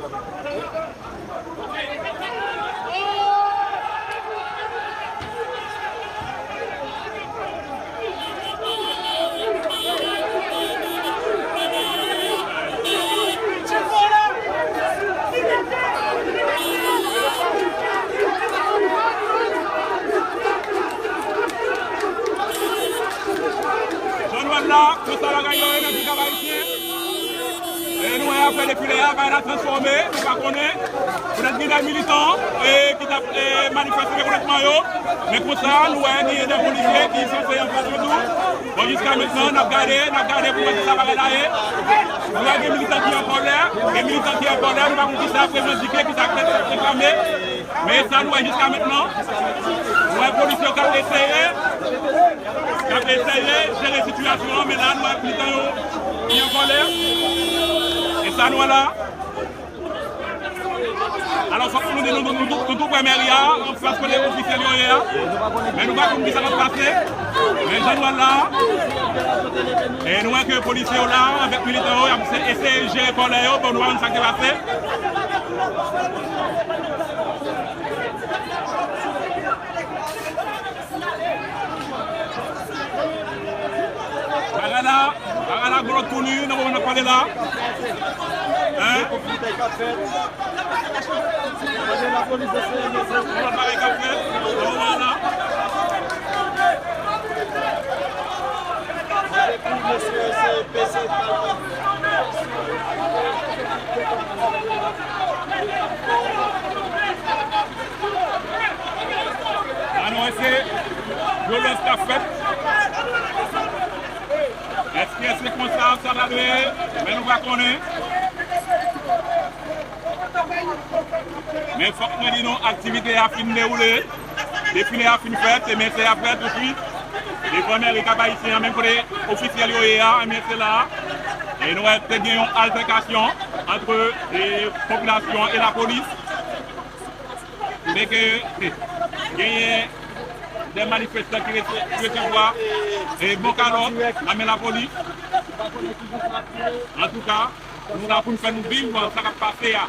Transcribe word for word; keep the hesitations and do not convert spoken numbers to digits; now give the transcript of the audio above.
Jan nou wè l la, konsa bagay yo ye nan peyi Ayisyen. E nou wè apre defile a, bagay la transfòme, nou pa konnen. Petèt gen de militan, e, ki t ap, e, manifeste rekonètman yo. Men konsa, nou wè gen de polisye ki sanse anfas yo tou. Bon, jiska mentnan, n ap gade, n ap gade pou wè kisa bagay la ye. Nou wè gen militan ki an kòlè, gen militan ki an kòlè, nou pa konn kisa y ap revandike, kisa y ap reklame. Men sa nou wè jiska mentnan, nou wè polis yo k ap eseye, k ap eseye jere sitiyasyon an, men la nou wè militan yo ki an kòlè. E sa nou wè la. Alò, fòk nou di nou, nou, nou, nou tou prè mèri a, anfas kote ofisyèl yo ye a. Men nou pa konn kisa k ap pase. Men jan nou wè la, e nou wè ke polisye yo la, avèk militan yo, y ap se-, eseye jere kòlè yo, bon, nou pa konn sa k te pase. Bagay la, bagay la gwo touni nan moman n ap pale la. Hein? Yon lòt bagay k ap fèt nan moman la. Anonse vyolans k ap fèt. Èske se konsa sa ta dwe ye? Men nou pa konnen. Men fòk mwen di nou, aktivite a fin dewoule. Defile a fin fèt, e men se apre tousuit, devan mèri Kap Ayisyen an, menm kote ofisyèl yo ye a, e men se la. E nou wè te gen yon altèkasyon ant, e, popilasyon e lapolis. Kote ke genyen de manifestan ki rese-, resevwa, e, bon kalòt nan men lapolis. Antouka, nou la pou n fè nou viv sa k ap pase a.